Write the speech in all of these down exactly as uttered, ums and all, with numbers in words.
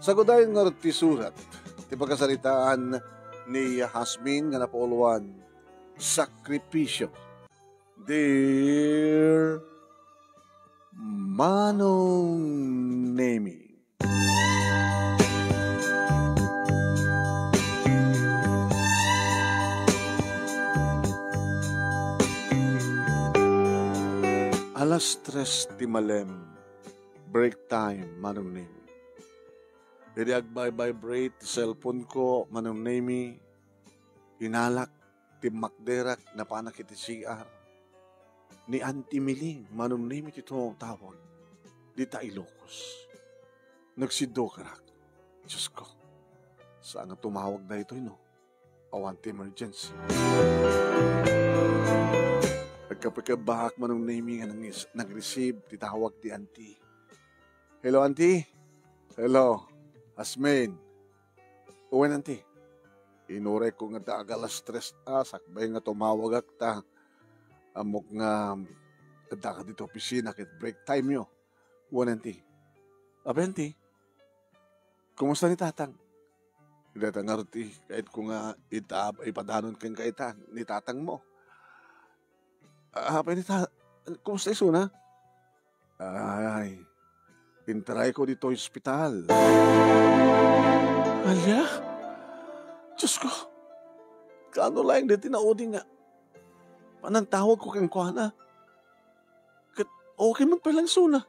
Sagudayen ngarud ti surat ti pakasaritaan ni Jasmine nga napauluan, Sakripisyo. Dear Manong Nemi. Alas tres ti malem, break time, Manong Nemi. Idi agvibrate ti cellphone ko, Manong Nemi, inalak, timmakderak, napanak iti C R. Ni Auntie Miling, Manong Nemi ti tumawtawag. Dita Ilocos. Nagsiddukarak. Diyos ko, saan nga tumawag daytoy, no? Awan ti emergency. Nagkapikabaak, Manong Nemi, nga nangis-, nag-receive ti tawag ti Auntie. Hello, Auntie. Hello, Jasmine. Wen, Auntie. Inuray ko nga adda ka alas tres a, sakbay nga tumawagak ta ammok nga adda ka dita opisina ket break time yo. Wen, Auntie. Apay, Auntie, kumusta ni Tatang? Dayta ngarud ti kayatko nga ita-, ipadanon kenka ita, ni Tatang mo. Ah, apay ni Ta-, kumusta isuna? Ay, intarayko ditoy ospital. Ania? Diyos ko, kaano laeng daytoy naudi nga panangtawag ko kenkuana? Ket okay man pay lang isuna.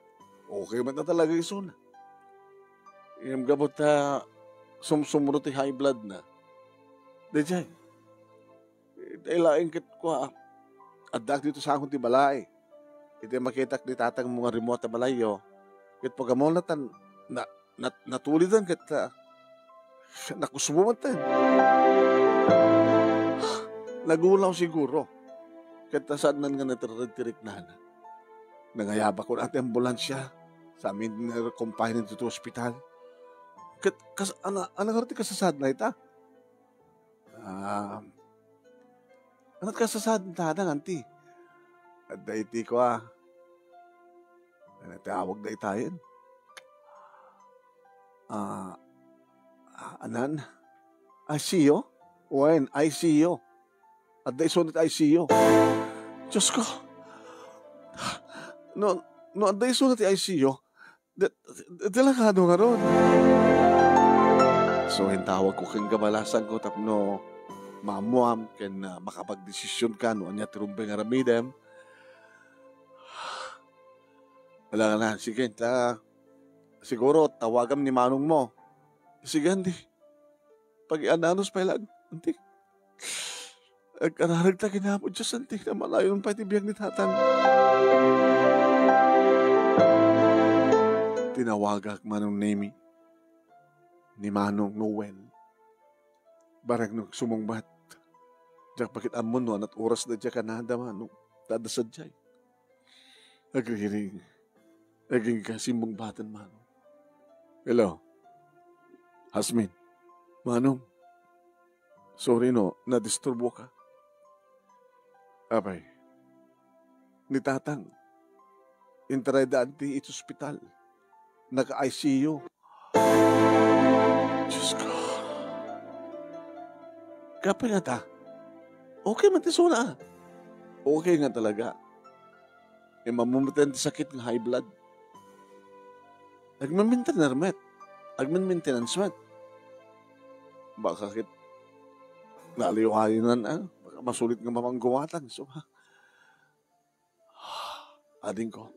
Okay man ta talaga isuna. Ngem gapu ta sumsumro ti high blood na. Daydiay, itay laeng ket kua, addaak ditoy sango ti balay. Iti makitak ni Tatang mo nga rimmuar ta balayyo, ket pagammona tan na-, nat-, natulidan ket, ah, nakusbo man ten. Nagulaw siguro. Ket ta saanna nga naterreg ti riknana. Nangayabakon ti ambulansia. Sa amin nga accompany ditoy ospital. Ket kas-, ana-, ania ngarud ti kasasaadna ita? Ah, ania ti kasasaad ni Tatang, Auntie? Adda iti kua. Ania ti awag daytayen? Ah, ah, anan? I C U? Wen, I C U. Adda isuna ti I C U. Diyos ko. No, no adda isuna ti I C U, de-, de-, delikado ngarud. So, intawag ko ken kabalasanko tapno maammuam ken, ah, makapagdesisionka no ania ti rumbeng nga aramidem. Ala na, sige, ta, siguro tawagam ni manong mo. Sige, Auntie. Pagian-anos pay laeng, Auntie. Agkararag ta ken Apo Dios, Auntie, ta manayon pay ti biag ni Tatang. Tinawagak, Manong Nemi, ni Manong Noel. Bareng no sumungbat, diak pay ket ammo no anat oras da diak kanada, Manong. Ta adda sadiay. Agriring. Agingga, simmungbaten, Manong. Hello. Jasmine. Manong. Sorry no nadisturboka. Apay, ni Tatang, intarayda, Auntie, iti ospital. Naka-I C U. Diyos ko. Kape nga ta. Okay man ti isuna, ah. Okay nga talaga. Imamumutan ti sakit nga high blood. Agmamintener met. Agmamintenance met. Baka ket naliwayan, ah. Baka masulit nga mamangguwatan. So, ha? Adingko,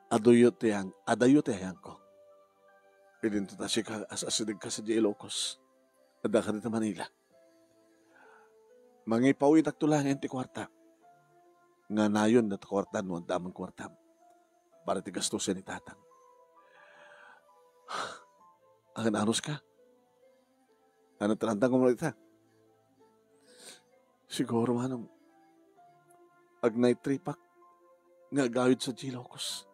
adayo ti ayang-, adayo ti ayangko. Idinto ta sika as-asidegka sadiay Ilocos. Addaka dita Manila. Mangipawitakto laeng ti kuarta. Nga nayon data kuarta no adda man kuartam. Para ti gastusen ni Tatang. Agan-anos ka? Ano, tarantang ko mo ita? Siguro, Manong, ag-night trip-ak nga agawid sadiay Ilocos.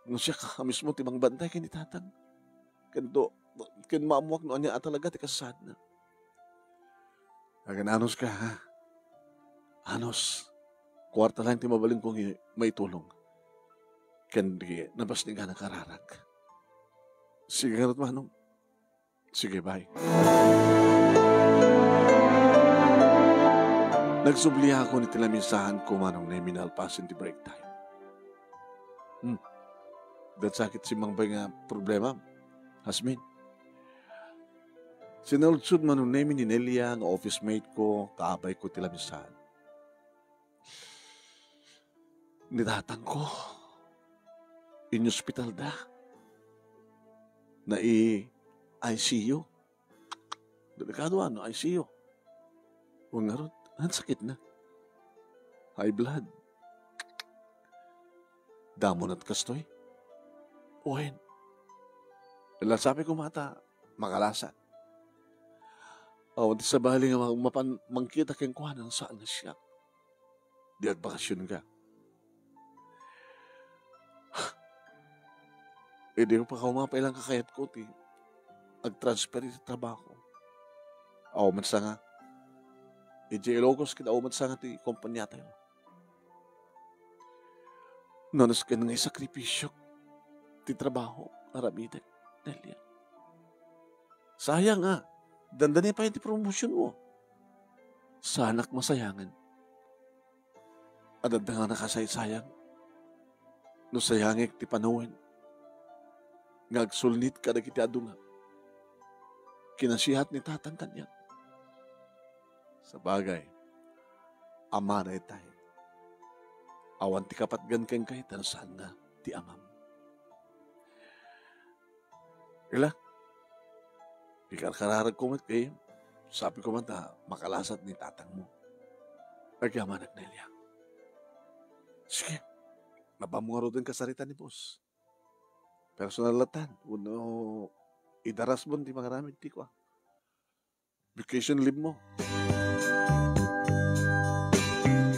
No siak a mismo ti mangbantay ken ni Tatang. Ken to, ken maammuak no ania a talaga ti kasasaadna. Agan-anos ka, ha? Anos. Kuarta laeng ti mabalinko nga maitulong. Ken di nabasnigan a kararag. Sige ngarud, Manong. Sige, bye. Nagsubliakon iti lamisaanko, Manong Nemi, nalpasen ti break time. Hmm. Adda sakit simmang bay nga problema, Jasmine. Sinaludsod, Manong Nemi, ni Nelia nga office mate ko, kaabayko ti lamisaan. Ni tatangko, inospitalda. Nai-I C U. Delikado, ano, I C U. Wen ngarud, ania sakitna? High blood. Damo met kastoy? Wen. Ila, sabi ko, mata, makalasat. Awan ti sabali nga ma-, mapan mangkita kenkuana no saan nga siak. Di agbakasionka. Idi pakauma pay lang kakayatko ti agtransfer iti trabaho. Awan met sanga. Idiay Ilocos ket awan met sanga ti kompaniatayo. Nasken nga isakripisio ti trabaho nga aramidek, Nelia. Sayang a, dandani pay ti promotion mo. Saanak masayangen. Adda nga nakasaysayang no sayangek ti panawen nga agsulnit kadagiti adu nga kinasihat ni tatang kaniak. Sabagay, ama daytay. Awan ti kapatgan kenka ita no saan nga ti amam. Ila, ikarkararagko met kay, sabi ko man ta makalasat ni tatangmo. Agyamanak, Nelia. Sige, napamngaruden kasarita ni boss. Personal latan, wenno idaras mo ti mangaramid ti kua. Vacation leave mo.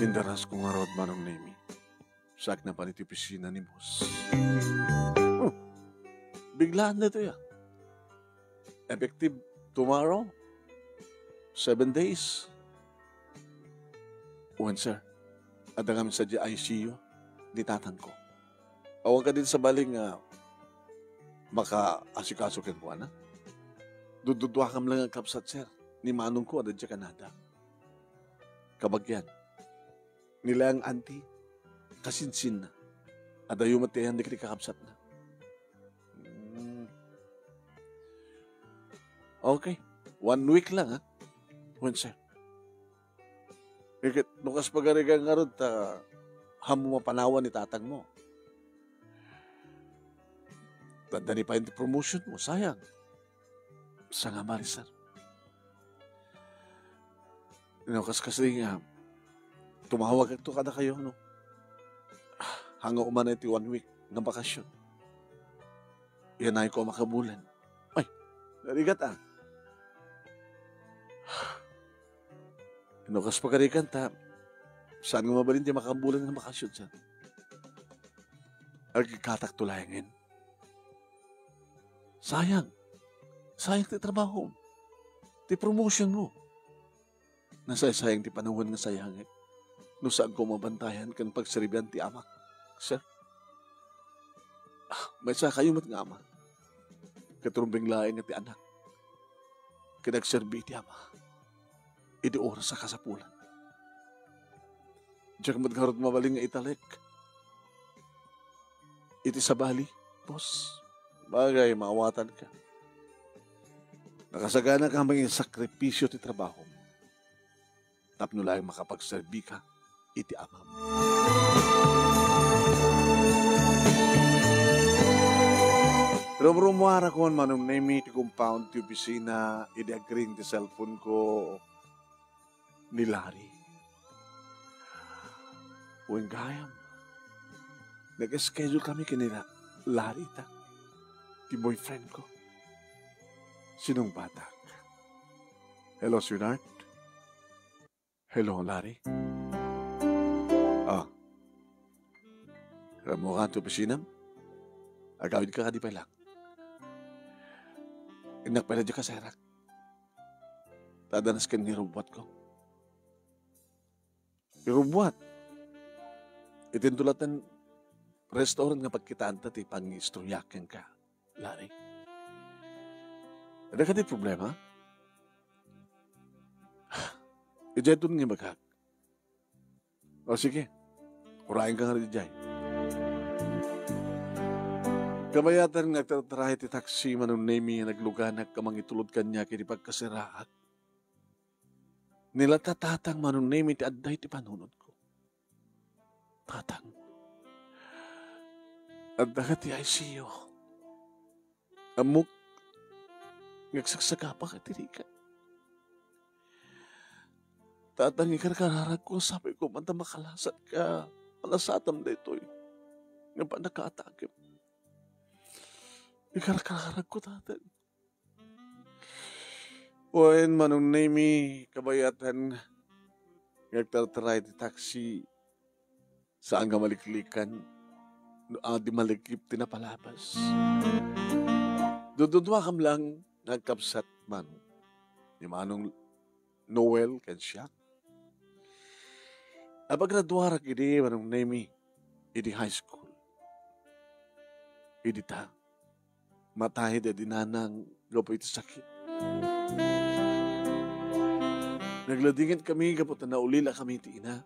Indarasko ngarud, Manong Nemi. Siak napan iti opisina ni boss. Hmm. Biglaan daytoy a. Effective tomorrow, seven days. Wen, sir. Adda ngamin sadiay I C U ni tatangko. Awan kadi sabali nga makaasikaso kenkuana? Dududuakam lang a kabsat, sir, ni manongko a diay Canada. Kabagian, ni Leang Auntie, kasinsinna. Adayo met ti ayan dagiti kakabsatna. Hmm. Okay. One week lang, ha? Wen, sir. Iket, no kas pagarigan ngarud ta, hammo mapanawan ni tatangmo. Dandani pay ti promotion mo, sayang. Sangam, sir. No kas kasi nga, tumawagakto kadakayo, no? Hanga umanay ti one week nga bakasyon. Iyanayko a makabulan. Ay, narigat, a. No kas pagarigan ta, saan nga mabalin ti makabulan nga bakasyon, sir? Agkatakto laengen. Sayang. Sayang ti trabaho. Ti promotion mo. Nasaysayang ti panawen nga sayangek no saanko mabantayan ken pagserbian ti amak, sir. Ah, maysa kayo met nga ama. Ket rumbeng laeng nga ti anak. Ket agserbi ti ama idi oras a kasapulan. Diak met ngarud mabalin nga italek iti sabali, boss. Bagay, maawatanka. Nakasagana ka mangin sakripisyo ti trabaho tapno laeng makapagserbika iti amam. Rumrumuarakon, Manong Nemi, ti compound ti opisina idi agring ti cellphone ko ni Larry. Wen gayam, nag-schedule kami ken ni La-, Larry ta, ti boyfriend ko. Sinungbatak. Hello, sweetheart. Hello, Larry. Ah. Rammuka ti opisinam? Agawidka kadi pay lang. Innak pay la diay kasarak. Ta adda nasken nga irubbuatko. Irubbuat. Iti intoy latta a restaurant nga pagkitaanta ti pangiistoryak kenka, Larry. Adda kadi problema? Idiay ton nga ibagak. O sige, urayenka ngarud idiay. Kabayatan nga agtartaraay ti taksi, Manong Nemy, nagluganak a mangitulod kaniak iti pagkasiraak. Ni la ta Tatang, Manong Nemy, ti adda iti panunotko. Tatang, adda ka ti I C U. Ammok nga agsagsagapa ka ti rigat. Tatang, ikarkararagko, sapay koma ta makalasatka. Malasatam daytoy nga pannakaatagem. Ikarkararagko, Tatang. Wen, Manong Nemy, kabayatan nga agtartaraay ti taksi, saan nga maliklikan no adi malagip ti napalabas. Dududuakam lang nga agkabsat, Manong, ni Manong Noel ken siak. Apagraduarak idi, Manong Nemy, idi high school. Idi ta, matay daydi nanang gapu iti sakit. Nagladingit kami gapu ta naulila kami ti ina.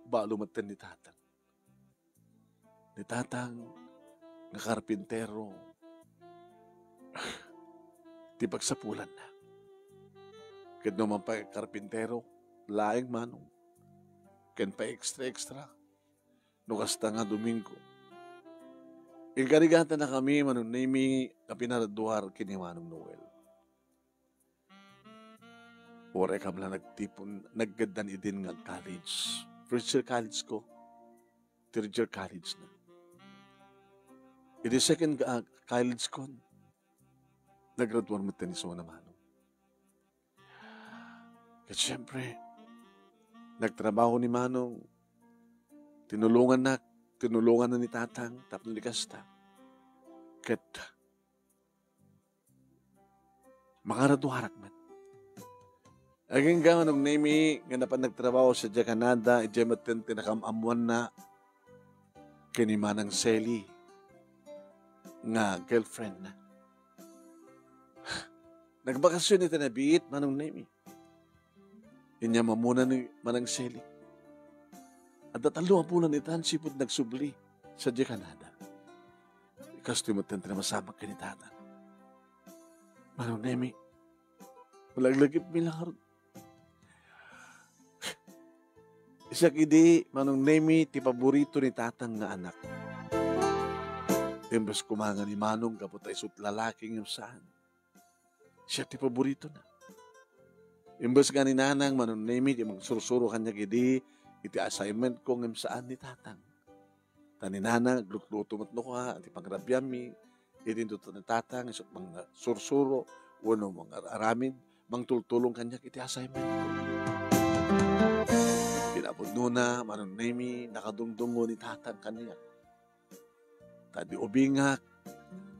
Balo metten ni Tatang. Ni Tatang nga karpintero ti pagsapulanna. Ket no man pay karpintero, laeng, Manong, ken pa-extra-extra no kasta nga Domingo. Inkarigatannakami, Manong Nemy, a pinaraduar ken ni Manong Noel. Uray kam la nagtipon, naggaddan idin nga college. First year college ko, third year college na. Idi second, ah, college ko, nagraduar met ni Sona, Manong. Ket siyempre, nagtrabaho ni Manong. Tinulongannak, tinulonganna ni Tatang tapno di kasta. Ket makaraduarak met. Agingga, Manong Nemy, nga napan nagtrabaho sadiay Canada, idiay metten ti nakaam-ammoanna ken ni Manang Selly nga girlfriendna. Nagbakasyon iti nabiit, Manong Nemy. Inyam-ammona ni Manang Selly. Adda tallo a bulan itan sipud nagsubli sadiay Canada. Kastoy metten ti napasamak ken ni Tatang. Manong Nemy, malaglagipmi la ngarud. Siak idi, Manong Nemy, ti paborito ni Tatang nga anak. Imbes koma nga ni Manong gapu ta isu't lalaki ngem saan. Siak ti paboritona. Imbes nga ni Nanang, Manong Nemy, ti mangsursuro kaniak idi iti assignment ko ngem saan ni Tatang. Ta ni Nanang, aglutluto met no kua, ti pangrabiammi, idi inton ni Tatang, isu mangsursuro, wenno mangar-aramid, mangtultulong kaniak iti assignment ko. Kinapudnona, Manong Nemy, nakadungdungngo ni Tatang kaniak. Ta di ubingak,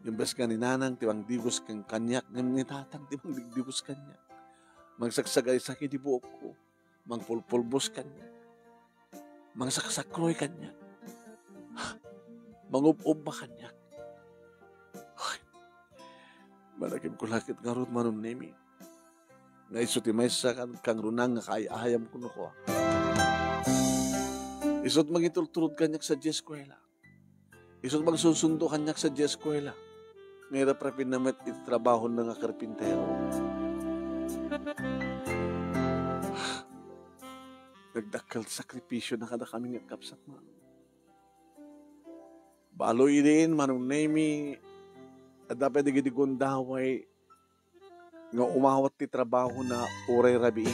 imbes nga ni Nanang ti mangdigos ken kaniak, ngem ni Tatang ti mangdigdigos kaniak. Mangsagsagaysak iti buokko, mangpulpulbos kaniak, mangsaksakroy kaniak, mangub-ubba kaniak. Ay, malagipko la ket ngarud, Manong Nemy, nga isu ti maysa ken kangrunaan nga kaay-ayam kuno kua. Isu't mangitultulod kaniak sadiay eskuela. Isu't mangsunsundo kaniak sadiay eskuela. Nga iraprapinna met iti trabahona nga karpintero. Nagdakkel ti sakripisyona kadakami nga agkabsat, Manong. Balo idin, Manong Nemy, adda pay dagiti gundaway nga umawat ti trabahona uray rabii.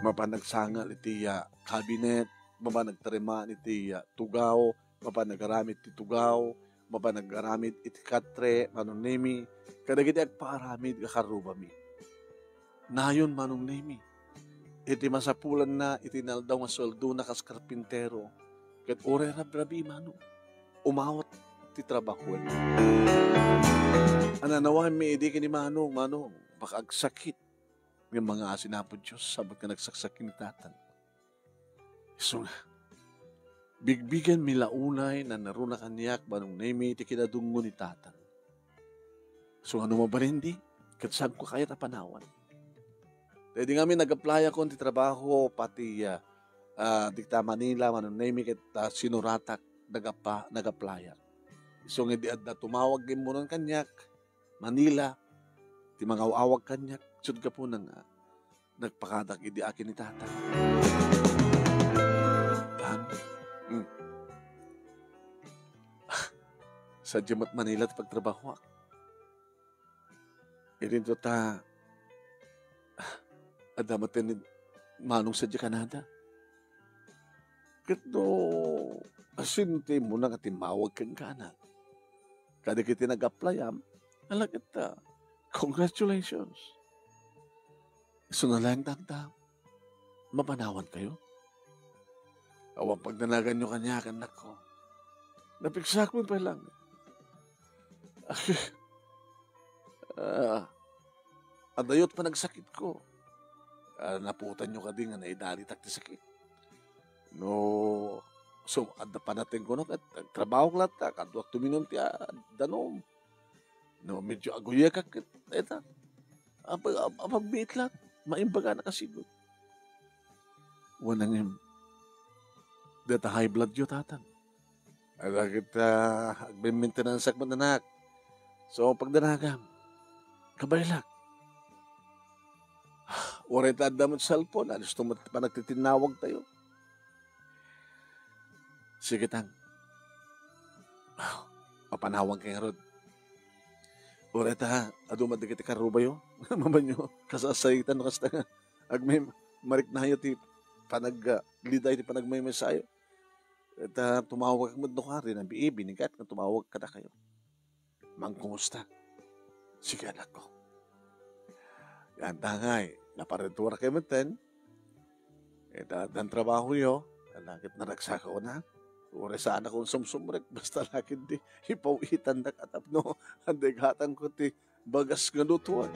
Mapan nagsangal iti, ah, cabinet, mapan nagtarimaan iti, ah, tugaw, mapan nagaramid ti tugaw, mapan nagaramid iti katre, Manong Nemy, kadagiti agpaaramid nga karrubami. Nayon, Manong Nemy, iti masapulanna iti inaldaw nga sueldona kas karpintero, ket uray rabrabii, Manong, umawat ti trabahoen. Ananawanmi idi ken ni Manong, Manong, makaagsakit nga mangaasin Apo Dios, sabot nga nagsaksakit ni Tatang. Isu nga, bigbigenmi la unay nanaruna kaniak, Manong Nemy, ti kinadungngo ni Tatang. So, ano mabalin di? Ket saanko kayat a panawan. Daydi ngamin, nag-applyak ti trabaho, pati, ah, ah, dita Manila, Manong Nemy, ket, ah, sinuratak, nag-appa-, nag-applyak. Isu nga idi adda tumawag nga immunan kaniak, Manila, ti mangaw-awag kaniak, sut gapuna nga nagpakadak idi akin ni Tatang. Tan? Hmm. Sadiay met Manila ti pagtrabahoak. Idinto ta, adda met ni Manong sadiay Canada. Ket no, asin ti immuna nga timmawag kenka, anak. Kadagiti nag-apply-am, ala ket, ah, congratulations. Isu nga laeng, Tatang, mapanawankayo? Awan pagdanaganyo kaniak, annakko. Napigsaak met pay laeng. Ah, adayo ti panagsakitko. Ah, napuotanyo kadi nga naidalitak ti sakit? No, sum-, adda panateng kuno ket agtrabahok latta, kaduak tuminum ti, ah, danum. No, medyo aguyekak ket, dayta, apa-, apa-, apagbiit latta, maimbaganak a sigud. Wen ngem, dayta high blood yo, Tatang. Adda ket, ah, agmaintenanceak met, anak. So, pagdanagam, kabaelak. Uray ta adda met cellphone, alisto met panagtitinnawagtayo. Sige, Tang. Ah, mapanawankayo ngarud. Uray ta, adu met dagiti karrubayo. Mabanyo, kasasaitan kasta nga agmay-, mariknayo ti panag-, ah, liday ti panagmaymaysayo. Ta tumawag met no kari, nabii, binigat nga tumawag kadakayo. Mangkumusta? Sige, anakko. Yan, tangay, naparenturak kayo metten. Ita, dan trabaho yo, lakit naragsak ako na. Uray saan akong sumsumrek, basta lakit di, ipawitan na katapno, anday gatan ko ti bagas nga lutuan.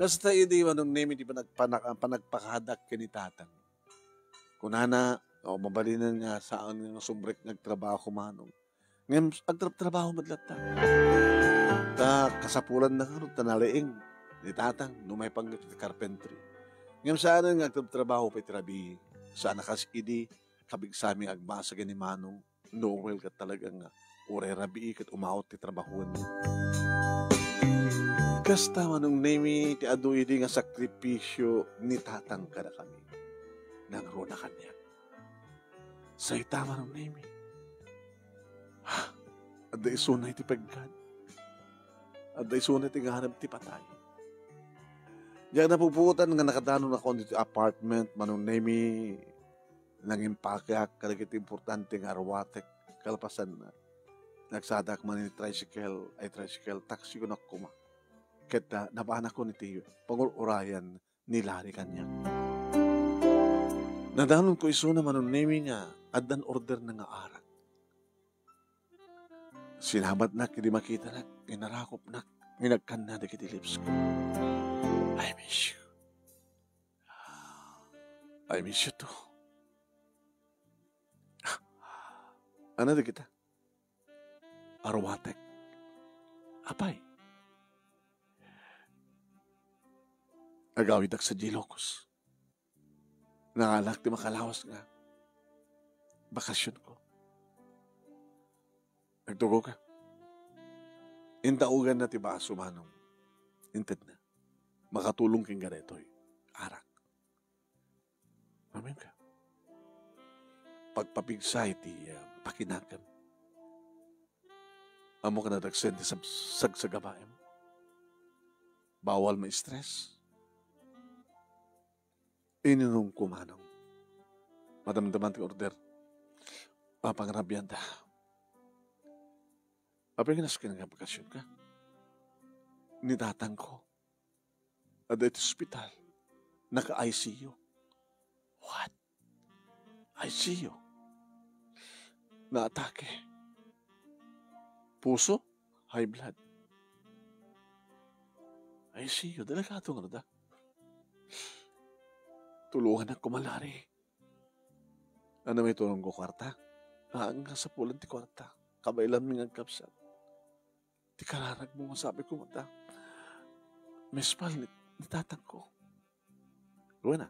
Kasta idi, Manong Nemy, ti panag-, panag-, panagpakadak ken ni Tatang. Kunana, o, mabalinen nga saan nga sumrek nga agtrabaho, Manong. Ngem agtrabtrabaho met latta. Ta kasapulanna ngarud ta nalaing ni Tatang no maipanggep iti carpentry. Ngem saanen nga agtrabtrabaho pay ti rabii. Saan a kas idi, kapigsami nga agbasa ken ni Manong Noel ket talaga nga uray rabii ket umawat ti trabahoenna. Kasta, Manong Nemy, ti adu idi nga sakripisio ni Tatang kadakami. Nangruna kaniak. Sayta, Manong Nemy. Adda isuna iti peggad. Adda isuna iti ngarem ti patay. Diak napupuotan nga nakadanonakon iti apartment, Manong Nemy, nangimpakeak kadagiti importante nga arwatek. Kalpasanna, nagsadak man iti tricycle, ay, tricycle, taxi kunak koma. Ket, ah, nabanakon iti pangur-urayan ni Larry kaniak. Nadanonko isuna, Manong Nemy, nga addan orderna nga arak. Sinabatnak idi makitanak, inarakopnak, inagkanna dagiti lips ko. I miss you. I miss you too. Ano di kita? Arwatek. Apay? Agawidak sa Ilocos. Nangalak ti makalawas nga bakasionko. Nagtugaw ka. Indaoganna ti baso, Manong. Intedna. Makatulong ken daytoy. Arak. Amen ka. Pagpapigsa iti, ah, pakinakem. Ammo ka nadagsen ti sab-, sagsagabaem. Bawal ma-stress. Ininumko, Manong. Madamdaman ti order. Mapangrabianta. Apay nga nasken nga bakasionka? Ni tatangko. Adda iti ospital. Naka-I C U. What? I C U? Naatake. Puso? High blood. I C U. Delikado nga da. Tulungan ako, Manong Larry. Ano may tulong ko, kwarta? Haan nga sapulan ti kwarta. kabaelanmi nga agkabsat. Ti kararagmo nga sabi ko met a, "Maispal ni, ni tatangko." Wen a.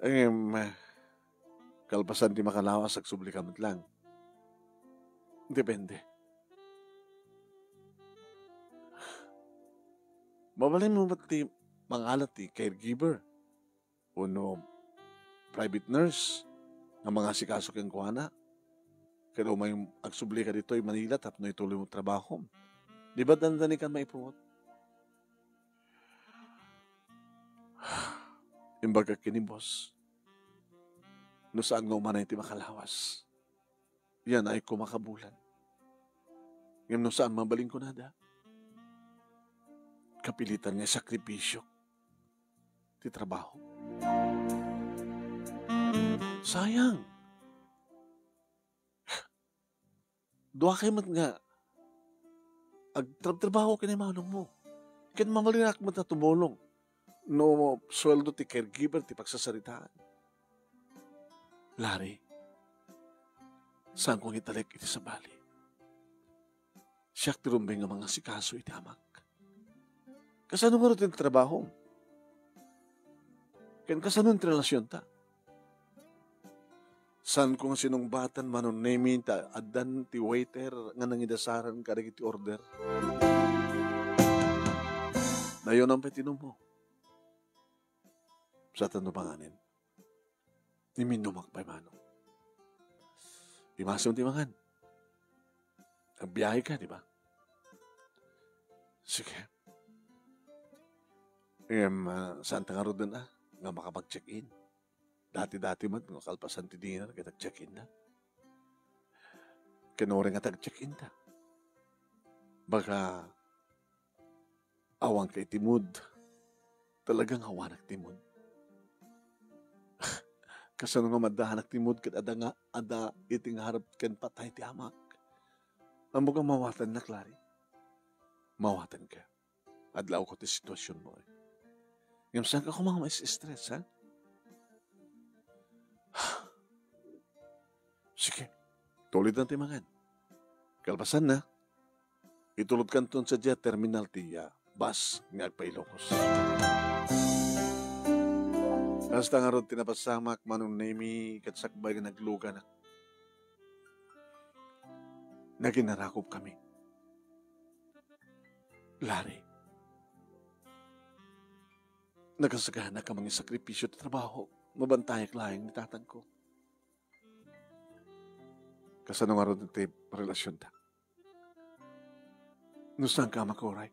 Ngem, kalpasan ti makalawas, agsubli ka met lang. Depende. Mabalinmo met ti mangalat ti caregiver wenno private nurse nga mangasikaso kenkuana. Ket umay agsubli ka ditoy Manila tapno ituloy mo trabahom. Di ba dandani ka maipungot? Imbagak ken ni boss, no saan nga umanay ti makalawas, yan ay kumakabulan. Ngem no saan, mabalin kunada, kapilitan nga isakripisyo ti trabaho. Sayang. Dua kay met nga agtrabtrabaho ken imanong mo. Ken mamalinak met a tumulong no sueldo ti caregiver ti pagsasaritaan. Larry, saan ko nga italek iti sabali? Siak ti rumbeng nga mangasikaso iti amak. Kasano ngarud ti trabahom? Ken kasano ti relasionta? Saan ko nga sinungbatan, Manong Nemi, ta addan ti waiter nga nangidasaran kadagiti order? Nayonan pay ti inummo. Satan no panganen. Iminnumak pay, Manong. Imasem ti mangan. Agbiahe ka, di ba? Sige. Em, ah, saan ta ngaruden, ah, nga makapag-check-in? Dati-dati met, no, kalpasan ti dinner, ket ag-check-in na. Ken uray nga tag-check-in ta, baka awan ka iti mood. Talagang awanak ti mood. Kasano nga maddanak ti mood ket adda nga, adda iti ngareb ken patay ti amak? Ammok a mawatannak, Larry. Mawatanka. Adlawko ti situasionmo, eh. Ngem saanka koma nga ma-stress, ha? Sige, tulidna ti mangan. Kalpasanna, itulodkanton sadiay a terminal ti, ah, bus nga agpa-Ilocos. Kasta ngarud ti napasamak, Manong Nemi, ket sakbay nga nagluganak, naginarakopkami. Larry, nakasagana ka mangisakripisyo ti trabaho, mabantayak laeng ni tatangko. Kasano ngarud ti relasionta? No saanka a makuray,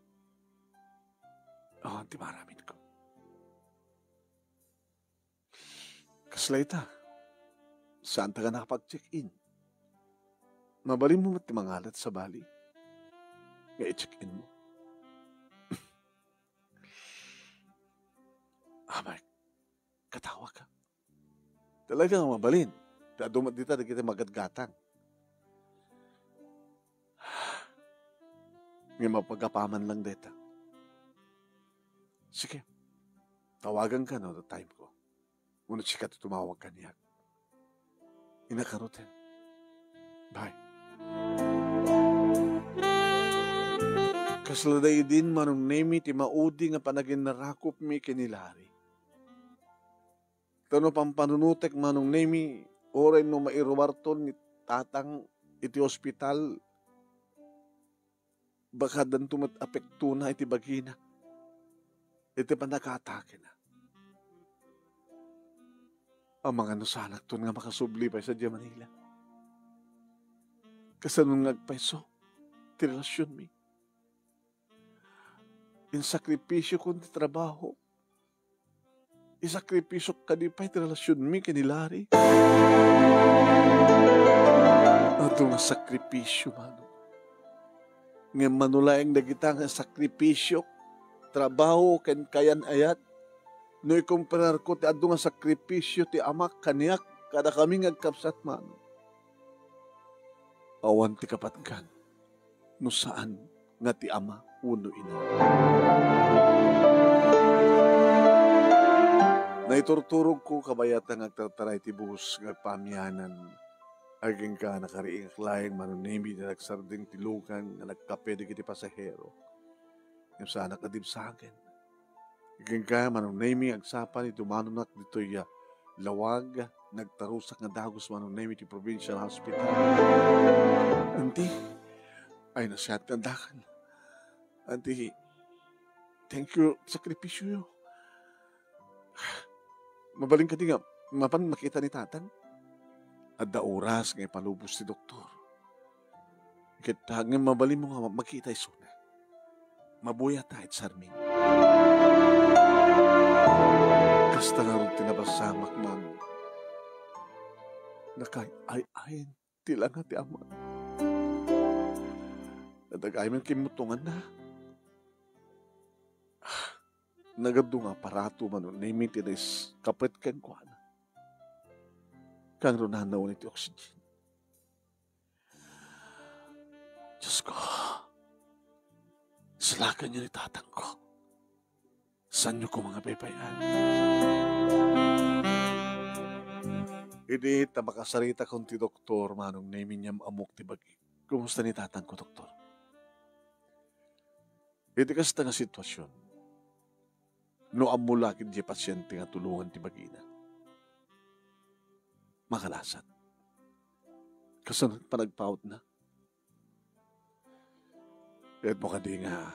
awan ti maaramidko. Kasla ita, saanta nga nakapag-check-in. Mabalinmo met ti mangalat sabali nga i-check-inmo. Amay, katawa ka. Talaga nga mabalin. Ti adu met dita dagiti magatgatang. Nga mapagapaman lang deta. Sige. Tawaganka no adda time ko. Wenno sika ti tumawag kaniak. Inna, karuten. Bye. Kasla daydi, Manong Nemi, ti maudi nga panaginnarakopmi ken ni Larry. Ta no pampanunotek, Manong Nemi, uray no mairuarton ni tatang iti ospital, baka addanto met apektona iti bagina, iti pannakaatakena. Amangan no saanakton nga makasubli pay sadiay Manila. Kasano nga agpayso ti relasionmi? Insakripisyokon ti trabaho. Isakripisyok kadi pay ti relasionmi ken ni Larry. Adu nga sakripisyo, Manong. Ngem mano laeng dagita nga sakripisyok, trabaho ken kayan-ayat, no ikompararko ti adu nga sakripisyo ti amak kaniak, kadakami nga agkabsat, Manong. Awan ti kapatgan no saan nga ti ama wenno ina. Naiturturogko kabayat nga agtartara iti bus nga agpaamianan. Agingka, nakariingak laeng, Manong Nemy, ti nagsardeng ti lugan nga nagkape dagiti pasahero. Ngem saanak a dibsagen. Agingka, Manong Nemy, agsapa ni dumanonak ditoy a lawag, nagtarusak nga dagus, Manong Nemy, ti provincial hospital. Auntie, ay, nasiat nga dakan. Auntie, thank you, sakripisyoyo. Mabalin kadi nga mapan makita ni Tatang? Adda oras nga ipalubos ti doktor. Ket, ah, ngem mabalinmo nga makita isuna. Mabuya ta iti sarmi. Kasta ngarud ti napasamak, Mano. Nakaay-ayen ti langa ti ama. Nadagay man kimmutonganna. Nagadu nga aparato, Manong Nemy, ti naiskapet kenkuana. Kangrunana unay ti oxygen. Diyos ko, salakanyo ni Tatangko. Saanyo koma nga baybay-an. Idi ta makasaritakon ti doktor, Manong Nemy, ngem ammok ti bagi. Kumusta ni Tatangko, doktor? Iti kasta nga sitwasion, no ammo la ket diay pasiente nga tulongan ti bagina, makalasat. Kasano ti panagpawotna? Kayatmo kadi nga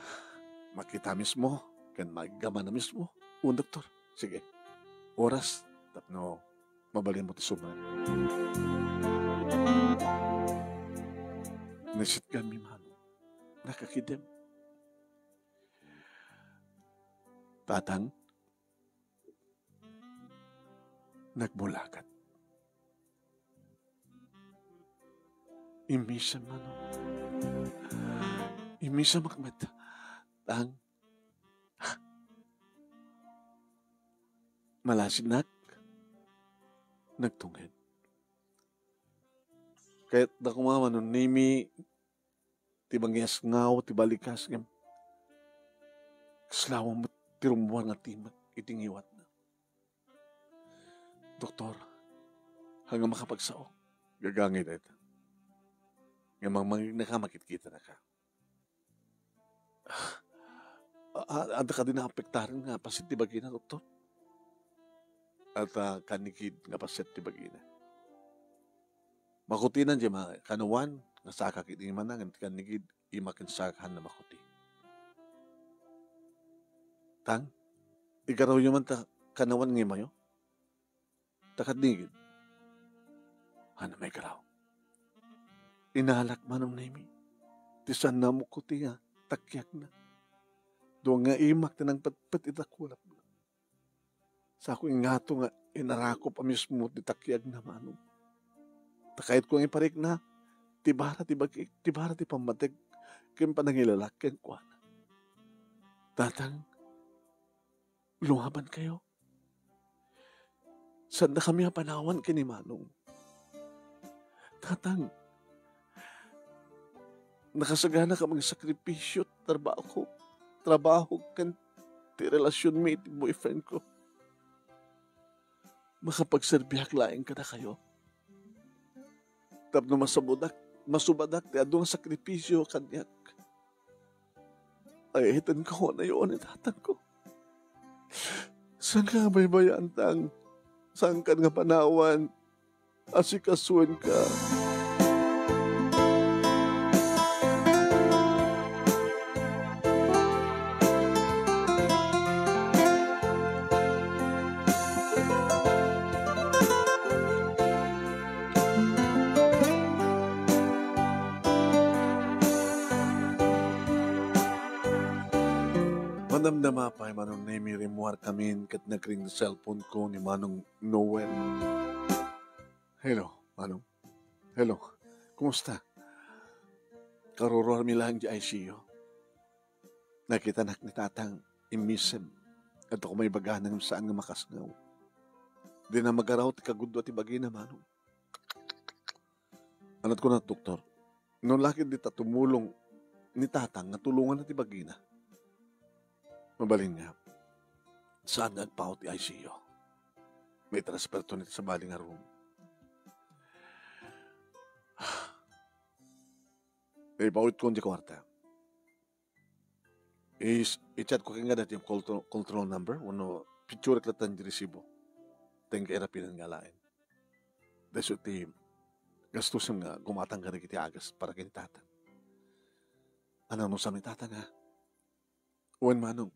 makita mismo ken magamana mismo? Wen, doktor. Sige. Oras tapno mabalinmo ti sumrek. Naisitganmi, Mano. Nakakidem. Tatang, nagbulagat. Immisem, Mano. Immisemak met. Tang, malasinak, nagtunged. Kayatna koma, Manong Nemy, ti mangyasngaw ti balikas ngem kasla awan met ti rummuar nga timek iti ngiwatna. Doktor, haan nga makapagsaok. Gagangay dayta. Ngem mangmangignaka, makitkitanaka. A-, a-, adda kadi naapektaren nga paset ti bagina, doktor? Adda kannigid nga paset ti bagina. Makutinan diay ma-, kanawan nga saka ket imana, ngem ti kannigid, ima ken saka haan a makuti. Tang, igarawyo man ta kanawan nga imayo. Ta kannigid, haan a maigaraw. Inalak, Manong Nemy, ti saan a makuti nga takiagna. Dua nga imak ti nangpetpet iti dakulapna. Saanko ingato nga inarakop a mismo ti takiagna, Manong. Ta kayatko nga iparikna ti bara ti bagik, ti bara ti pammatik ken panangilalak kenkuana. Tatang, lumabankayo. Saannakami a panawan ken ni Manong. Tatang, nakasaganaka magsakripisyo ti trabaho, trabaho ken ti relasionmi iti boyfriendko. Makapagserbiak laeng kadakayo. Tapno masubadak, masubadak ti adu nga sakripisyo kaniak. Ay, iten ko, nayon ni tatangko. Saanka nga baybay-an, Tang? Saankan nga panawan? Asikasuenka. Madamdama pay, Manong Nemy, rimmuarkamin ket nagring ti cellphone ko ni Manong Noel. Hello, Manong. Hello. Kumusta? Karuruarmi laeng idiay I C U. Nakitanak ni Tatang, immisem. Adda koma ibagana ngem saan nga makasngaw. Dina magaraw ti kagudua ti bagina, Manong. Ania ti kuna ti doktor? No la ket dita tumulong ni Tatang nga tulonganna ti bagina, mabalin nga saan nga agpaw ti I C U. Maitransferto iti sabali nga room. Ipawit ko diay kuarta. Is, i-chat ko kenka daytoy control, control number, wenno picture ko latta diay resibo. Tengka ira pinan nga laeng. Dayso ti gastos nga gumatang kadagiti agas para ken ni tatang. Ania no sa ni tatang, a? Wen, manong,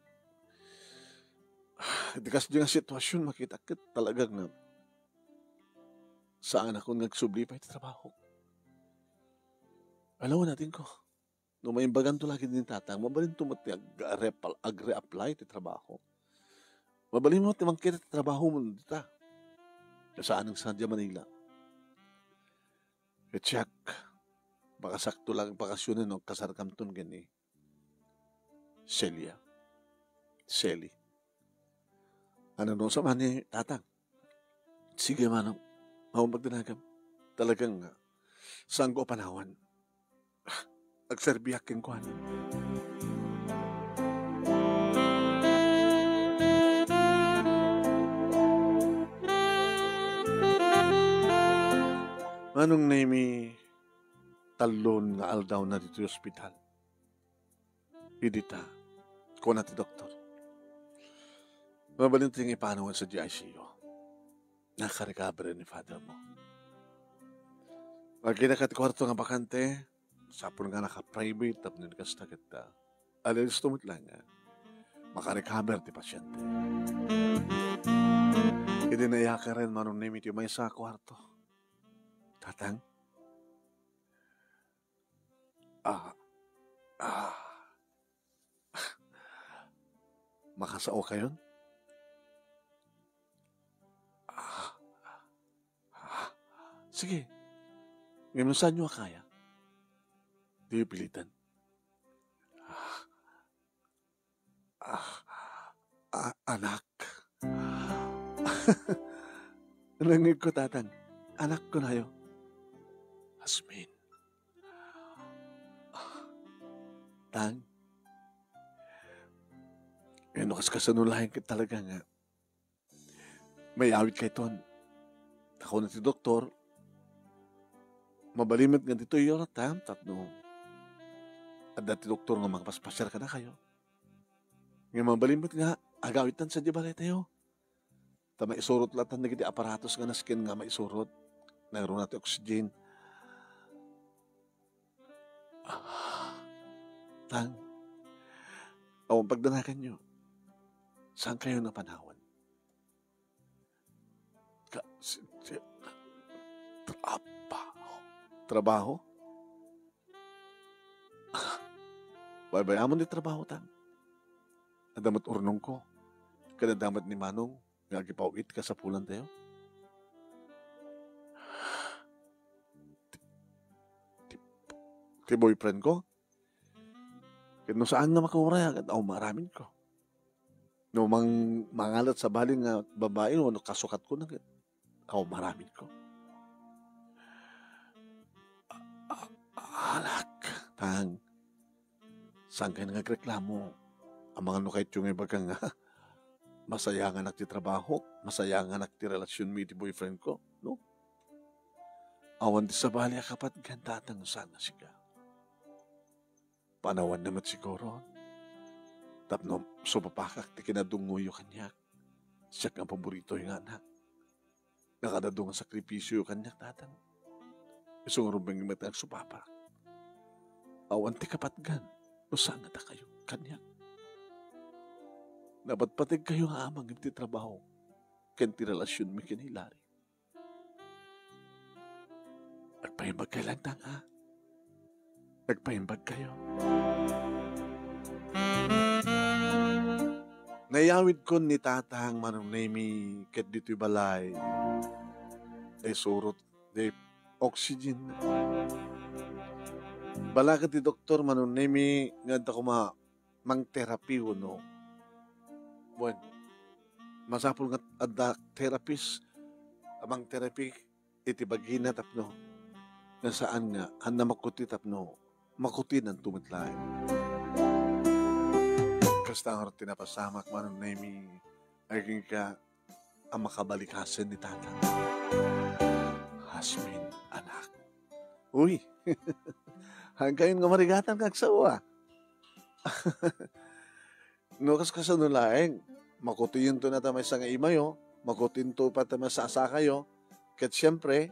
iti kasdi nga sitwasyon, makitak ket talaga nga saanakon nga agsubli pay ti trabaho. Ala, wen, adingko. No maimbaganto laeng ken ni tatang, mabalinto met ti ag-, ag-, ag-reapply ti trabaho. Mabalin met ti mangkita ti trabaho mo dita. Saan nga saan diay Manila. Ket siak, makasakto laeng bakasionen no agkasarkamton ken ni Celia. Celi. Ania no sa ni tatang? Sige, manong. Awan pagdanagam. Talagang, ah, saanko a panawan. Ah, agserbiak kenkuana. Manong Nemi, tallo nga aldawna ditoy ospital. Idi ta, kuna ti doktor, mabalinto nga ipanawan sadiay I C U. Nakarecover ni father mo. Aginaka ti kuarto nga bakante, sapul nga naka-private tapno kasta ket, ah, alisto met laeng nga makarecover ti pasyente. Idi naiyakaren, manong Nemi, ti maysa a kuarto. Tatang? Ah, ah. Makasaokayon? Ah, ah. Sige. Ngem no saanyo a kaya, diyo piliten. Ah, ah, ah, anak. Nangngegko, tatang. Anak kunayo. Asmin. Tang, wenno kaskasano laeng ket talaga nga mayawidkayton. Ta kuna ti doktor, mabalin met nga ditoy iratem tapno adda ti doktor nga mangipaspasiar kadakayo. Nga mabalin met nga agawidtan sadiay balaytayo. Ta maisurot latta dagiti aparatos nga nasken nga maisurot. Nangruna ti oxygen. Ah, tang, awan pagdanaganyo. Saankayon a panawan? Ka-, si-, si-, trabaho. Trabaho? Baybay-amon ti trabaho, tang. Adda met urnongko. Ken adda met ni manong nga agipaw-it kasapulantayo. Ti, ti, ti boyfriend ko? Ket no saan nga makauray, ket awan maaramidko. No mang-, mangalat sabali nga babai wenno kasukatko na ket awan maaramidko. A-, a-, anak, tang, saankayo nga agreklamo? Amangan no kayatyo nga ibaga nga masayanganak ti trabaho, masayanganak ti relasionmi iti boyfriend ko, no? Awan ti sabali a kapatgan, tatang, no saan nga sika. Panawanna met siguro tapno sumapakak ti kinadungoyo kaniak. Siak nga paboritoyo nga anak. Nakadadu nga sakripisioyo kaniak, tatang. Isu nga rumbeng met nga agsupapak. Awan ti kapatgan no saan nga dakayo kaniak. Napatpategkayo nga amang iti trabaho ken ti relasionmi ken ni Larry. Agpaimbagkayo laeng, tang, a. Agpaimbagkayo. Nayawidkon ni tatang, manong Nemi, ket ditoy balay, diay surot, diay oxygen. Balaken ti doktor, manong Nemi, nga adda koma mangterapi wenno. Wen, masapul nga adda therapist a mangterapi iti bagina tapno nga saan nga, ania, makuti tapno makutinanto met laeng. Kasta ngarud ti napasamak, manong Nemi, agingga a makabalikasen ni tatang. Asmin, anak. Uy, Haankayon nga marigatan nga agsawa. No, kas-, kasano laeng, makutiyonto na ta maysa nga imayo, makutiyonto pa ta maysa a sakayo, ket siempre,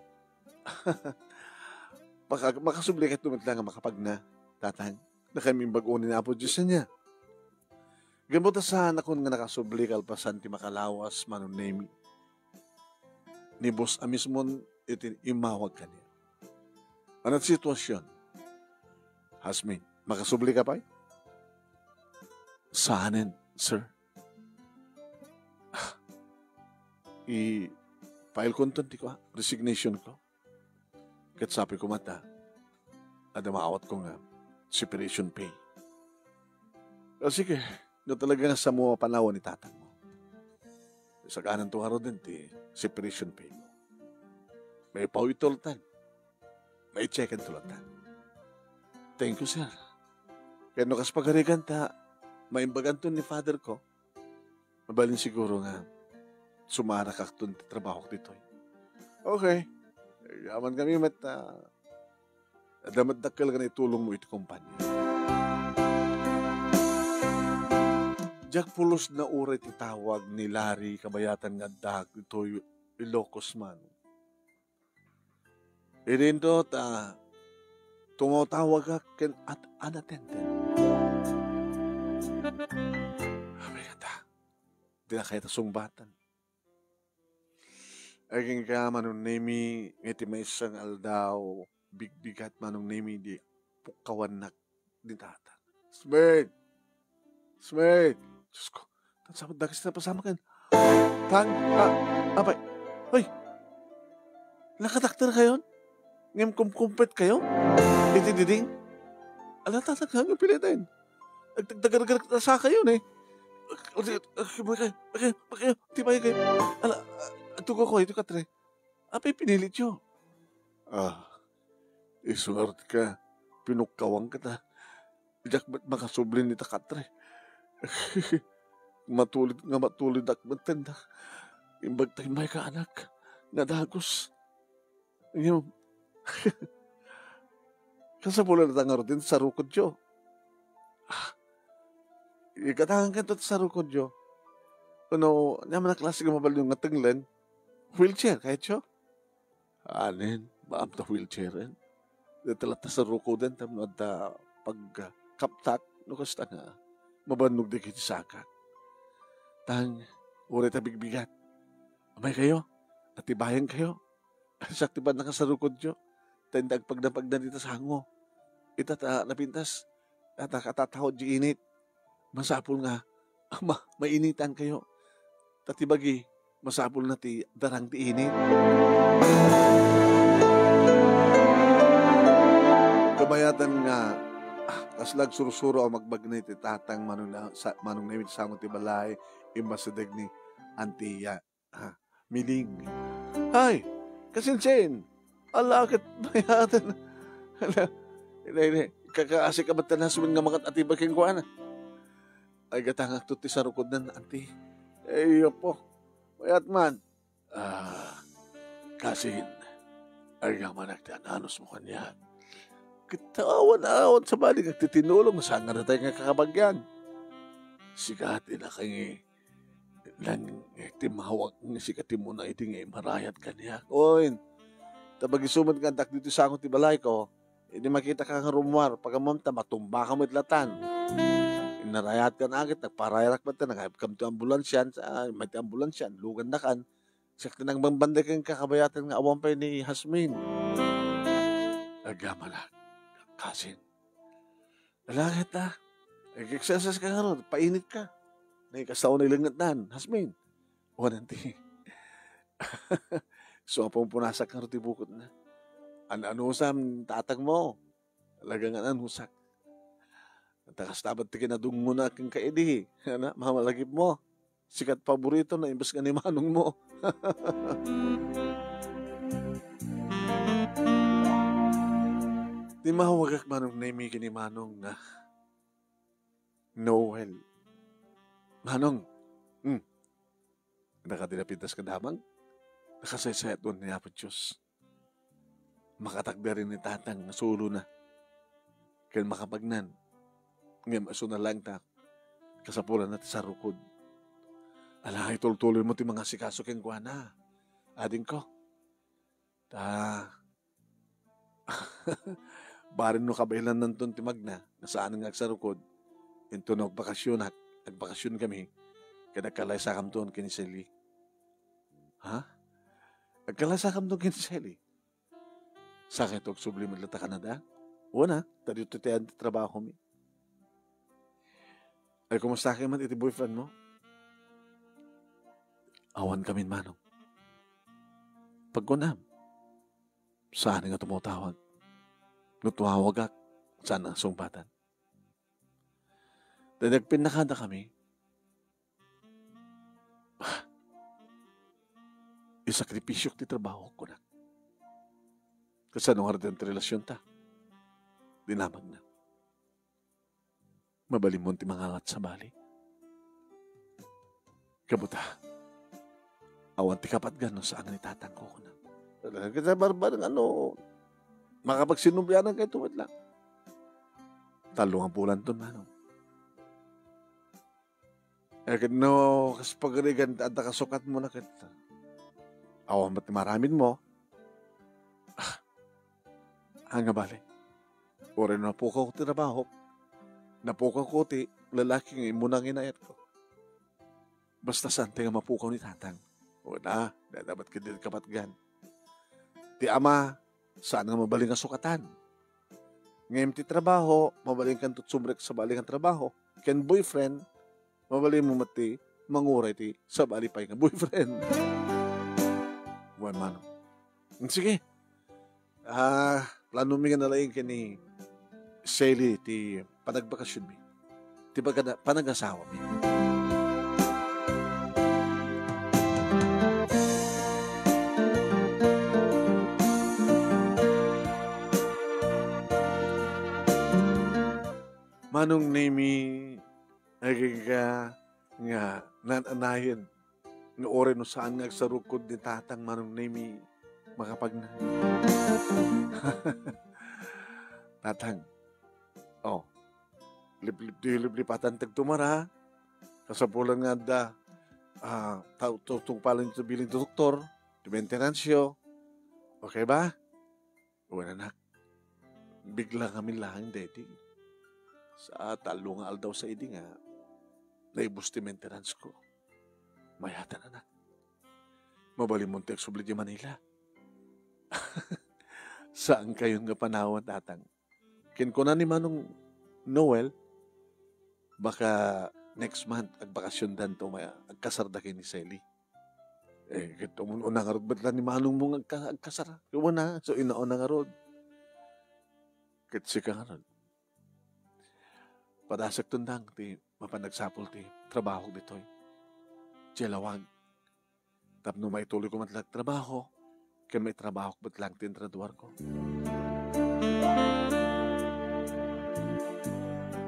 maka-, makasubli kayto met laeng nga makapagna, Tatang. Nakaimbag-o ni Apo Dios ania. Gapu ta saanakon nga nakasubli kalpasan ti makalawas, Manong Nemi. Ni boss a mismon iti immawag kaniak. Ania ti situasion? Hasmin, makasubli ka pay? Saanen, sir. I-file konton ti kua, resignation ko. Ket sapay koma ta, adda maawatko nga separation pay. O sige, no talaga nga saanmo a panawen ni tatangmo, saganak ngaruden ti separation pay mo. Maipaw ito latta. Maicheckan to latta. Thank you, sir. Ket no kas pagarigan ta, maimbaganto ni father ko, mabalin siguro nga sumarakakton ti trabahok ditoy. Okay. Amankamin met, ah, adda met dakkel nga naitulongmo iti kompania. Diak pulos nauray ti tawag ni Larry kabayatan nga addaak ditoy Ilocos man. Idinto ta tumatawagak ken at unattended. Apay kata, di na kayat a sungbaten. Agingga, Manong Nemi, iti maysa nga aldaw, bigbigat, Manong Nemi, di pukkawannak ni Tatang. Smith! Smith! Diyos ko, tan sabot dagis na pasamakan. Tan, ah, apay, hoy! Nakadakter kayon? Ngem kumkumpet kayo? Iti diding? Ala, Tatang, nga piliten. Agtagdagargar ta sa kayo, eh. Bakit, bakit, bakit, bakit, tibay kayo. Ala, ah, tugo ko, ito katre. Apay pinilityo? Ah, isuwerte ka, pinukkawan ka ta. Diak met makasubli ni ta katre. Matulid nga matulidak met tenda. Imbag ta immay ka anak, nga dagus. Ngem, kasapulan ta ngaruden ti sarukodyo. Ah, igatangan kento ti sarukodyo. Ano, ania man a klase nga mabalin nga tenglen? Wheelchair, kayatyo? Anen, maam ta wheelchairen. Dita latta sarukoden tapno adda pagkaptak no kasta nga mabannog dagiti sakak. Tan, uray ta bigbigat. Amay kayo, atibayan kayo. Siak ti bannak a sarukodyo. Ta inda agpagnapagna dita sango. Ita ta napintas, ta, ta, katataud di init. Masapul nga, ma-, mainitan kayo. Ta ti bagi, masapul na ti darang ti init. Kabayatan nga, ah, kasla agsursuro a magbagna iti tatang Manong na-, sa-, Manong Nemi ti sango ti balay, immasideg ni Antia. Ah, miling. Ay, kasinsin. Ala, ket bayatan. Ala, ina, ina, kakaasi ka met ta naswen nga mangat-atibay kenkuana. Ay, gatangak to ti sarukodnan, anti. Ay, apo. Mayat man. Ah, kasin. Ay, nga manak ti ananus mo kaniak. Ket awan, awan, sabali nga ti tinulong, saan nga natay nga kakabagian. Sigat, ina, kay nang, eh, timmawag nga sika ti muna iti nga imarayat kaniak. Oy, ta bagi sumet nga addak ditoy sango ti balayko, idi makita ka nga rummuar, pagammom ta matumba ka met latan. Inarayat kan agit, nagparayarak met ta, nagayab kam ti ambulansian, sa, may ti ambulansian, lugan na kan, siak ti nangbambanday ken kakabayatan nga awan pay ni Hasmin. Agamanak, kasin. Ala ket a, ag-exercise ka ngarud, painit ka. Naikasao na ilengetnan, Hasmin. Wanan ti. So, apumpunasak ngarud ti bukotna. An-anusam, tatang mo. Talaga nga nanusak. Ta kasta met ti kinadungngona ken kaidi. Ana, mamalagip mo. Sikat paborito na imbes nga ni manong mo. Timmawagak Manong Nemi ken ni Manong nga Noel. Manong, hmm, naka ti napintas kadamag? Nakasaysayat ni Apo Dios. Makatakder ni tatang nga sulo na. ken makapagnan. Ngem isuna laeng ta kasapulanna ti sarukod. Ala, itultuloymo ti mangasikaso kenkuana, adingko. Ta, bareng no kabaelannanton ti magna nga saan nga agsarukod, inton no agbakasionak, agbakasionkami, ket agkalaysakamton ken ni Sally. Ha? Agkalaysakamton ken ni Sally? Sakay to agsubli met latta Canada? Wen a, ta ditoy ti ayan ti trabahomi. Ay, kumusta kayo man iti boyfriend mo? Awan kamin, manong. Pagkunam, saan nga tumutawag. No tumawagak, saan nga sungbatan. Dagdag pinnakada kami. Ah, isakripisyok ti trabaho, kunak. Kasano nga ti relasyonta? Dinamagna. Mabalinmon ti mangangat sabali. Kabuta, awan ti kapatgan no saan nga ni tatangko, kunak. Kita barbareng ano, makapagsinublianan kayo tuwad lang. Tallo nga bulan ton, manong. Eh, ket no, kas pagarigan, adda kasukatmo na ket. Awan met ti maramid mo. Ah, anga bale. Uray no napukaw ti trabaho, napukaw ko ti lalaki nga immuna nga inayatko. Basta saan ti nga mapukaw ni tatang. Wen a, dadabat ket di kapatgan. Ti ama, saan nga mabalin nga sukatan. Ngem ti trabaho, mabalin kanto sumrek sabali nga trabaho. Ken boyfriend, mabalin mo met ti manguray ti sabali pay nga boyfriend. Wen, manong. Sige. Ah, plano mi nga nalaing ken ni Sally ti panagbakasionmi. Ti pagana-, panagasawami. Manong Nemy, agingga nga nan-anayen nga uray no saan nga agsarukod ni tatang, Manong Nemy, makapagna. Tatang, oh, lip-, lip-, liplipatan tagtumara. Kasapulan nga adda, ah, tau-, tu-, tungpalan ti biling ti doktor, ti maintenance yo. Okay ba? Wen, anak, bigla ngamin laeng daydi. Sa tallo nga aldaw sa idi nga naibus ti maintenance ko. Mayatan, anak. Mabalinmon ti agsubli di Manila. Saan kayon nga panawan, tatang? Ken kuna ni Manong Noel, baka next month, agbakasiondanto, ma-, agkasarda ken ni Sally. Eh, ket umun-una ngarud met la ni manongmo nga agka-, agkasar. Wen a, so, inauna ngarud. Ket sika ngarud. Padasekton dang ti mapan agsapul ti trabahok ditoy. Diay lawag. Tapno maituloyko met la ti trabaho, ken maitrabahok met laeng ti intraduarko.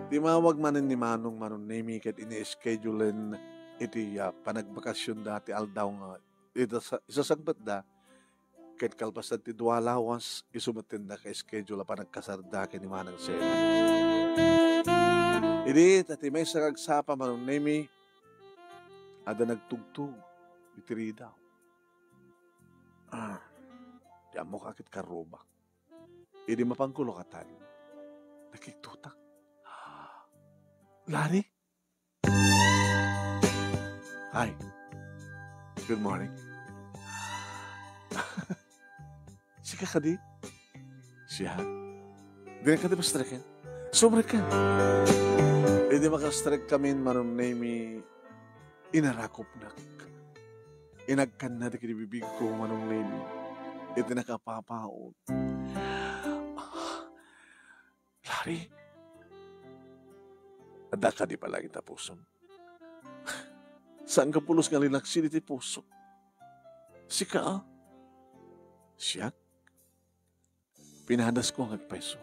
Timawag manen ni Manong, Manong Nemy, ket ini-schedulen iti, ah, panagbakasionda ti aldaw nga ita-, isasangpetda, ket kalpasan ti dua lawas, isu met ti naka-schedule a panagkasarda ken ni Manang Sel. Idi, ta ti maysa nga agsapa, Manong Nemy, adda nagtugtog iti ridaw. Ah, ti ammok a ket karrubak. Idi mapangkulokatan, nakiktutak. Larry? Hi. Good morning. Sika kadi? Siak. Dina kadi mastreken? Sumrek ka. Idi makastrek kamin, Manong Nemy, inarakopnak. Inagkanna dagiti bibigko, Manong Nemy. Iti nakapapaut. Larry, adda kadi palagi ta pusom? Saan ka pulos nga linaksid iti puso? Sika, a? Siak? Pinadasko nga agpayso.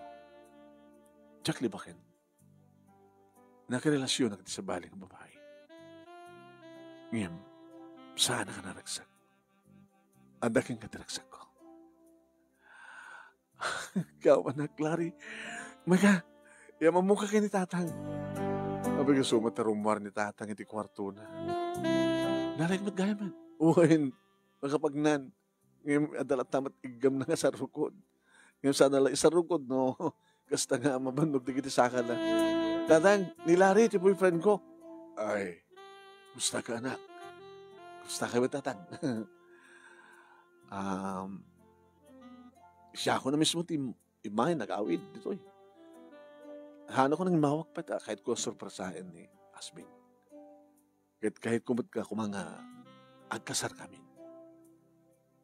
Diak libaken. Nakarelasionak iti sabali nga babai. Ngem, saan a naragsak. Adda kenka ti ragsakko. Kawanak, Larry. Mayka, Ti ammoka ken ni Tatang. Abe, isu met ta rummuar ni Tatang iti kuartona. Narek met gayam. Wen, makapagnan. Ngem adda latta met iggamna nga sarukod. Ngem saan la isarukod no kasta nga mabannog dagiti sakana. "Tatang, ni Larry ti boyfriend ko." "Ay, kumusta ka, anak? Kumusta ka, Tatang?" Um, siya ko na mismo ti immay nag-awid ditoy. Hano ko nang immawag pay ta kayat ko sorpresaen ni Asmin. Ket kayat ko met nga koma nga agkasar kami.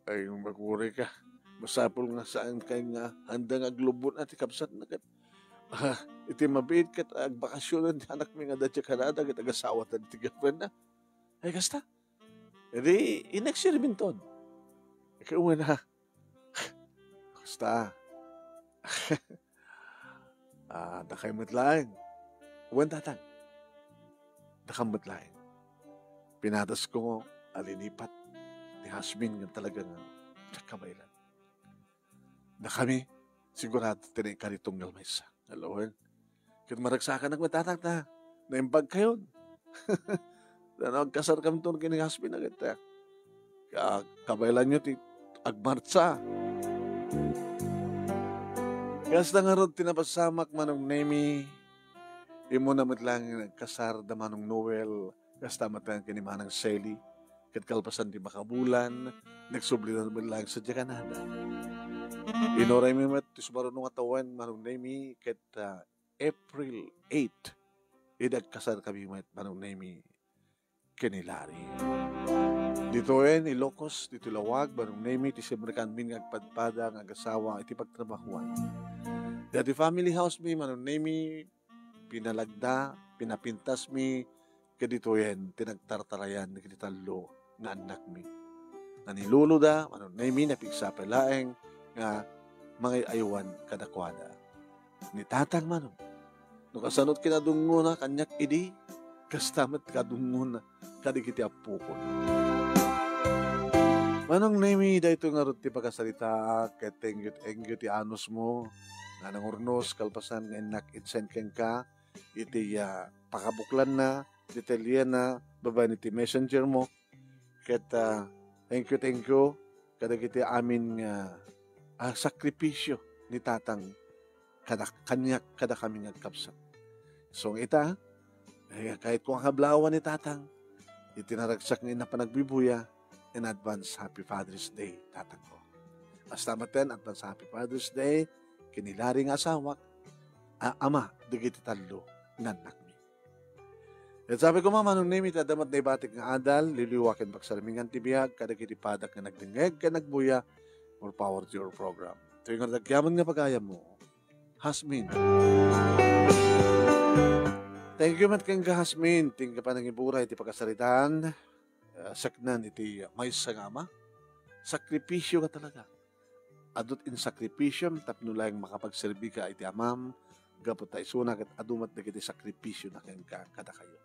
Ay, makuri ka. Masapul nga saan kay nga handa nga aglubbon ti kabsatna ket, ah, iti mabiit ket agbakasyonan ti anakmi nga adda Canada ket agasawatan ti girlfriendna. Ay, kasta. Idi, ineksir minton. Ket umuna, kasta. Ah, dakay met laeng. Wen, Tatang. Dakam met laeng. Pinadasko a linipat ni Hasmin nga talaga nga diak kabaelan. Dakami, sigurado ti naikari tunggal maysa. Alawen. Ket maragsakanak met, Tatang, ta naimbag kayon. Nano agkasar kami ton ken ni Hasmin a ket, ah, ka-, kabaelanyo ti agmartsa. Kasta ngarud ti napasamak, Manong Nemi. Immuna met laeng nga nagkasar da Manong Noel, kasta met laeng ken ni Manang Selly, ket kalpasan ti makabulan, nagsubli na met laeng sadiay Canada. Inuraymi met ti sumaruno nga tawen, Manong Nemi, ket, ah, April eight, idi agkasar kami met, Manong Nemi, ken ni Larry. Ditoyen, Ilocos, ditoy lawag, Manong Nemi, ti simrekanmin nga agpadpada nga agasawa iti pagtrabahuan. Daytoy family house mi, Manong Nemi, pinalagda, pinapintasmi, ket ditoyen ti nagtartarayan iti tallo nga annakmi. Naniluloda, Manong Nemi, napigsa pay laeng nga mangay-aywan kadakuada. Ni Tatang Manong, no kasano ti kinadungngona kaniak idi, kasta met kadungngona kadagiti appokon. Manong Nemi, daytoy ngarud ti pakasaritaak, ket thank you, thank you ti anusmo nga nangurnos kalpasan nga innak insend kenka iti, ah, pakabuklanna, detalyena, babaen iti messenger mo. Ket, ah, thank you, thank you kadagiti amin nga, ah, sakripisyo ni Tatang kada, kaniak, kadakami nga agkabsat. So, ita, eh, kayat ko nga kablawan ni Tatang, iti naragsak nga innak panagbibuya, in advance, Happy Father's Day, Tatang ko. Kasta met laeng, advance Happy Father's Day ken ni Larry nga asawak, a-, ama dagiti tallo nga annakmi. Ket sabi ko, Manong Nemi, ti adda met naibatik nga adal, liwliwa ken pagsarmingan ti biag kadagiti padak nga nagdengngeg ken nagbuya. More power to your program. Itoy nga nagyaman nga pagayam mo, Hasmin. Thank you met kenka, Hasmin. Thank you, panangiburay iti pakasaritaan. Ah, saknan iti maysa nga ama. Sakripisyo nga talaga. Adut in sakripisyo tapno laeng makapagserbika iti amam, gapu ta isuna ket adu met dagiti sakripisyo na kenka kadakayo.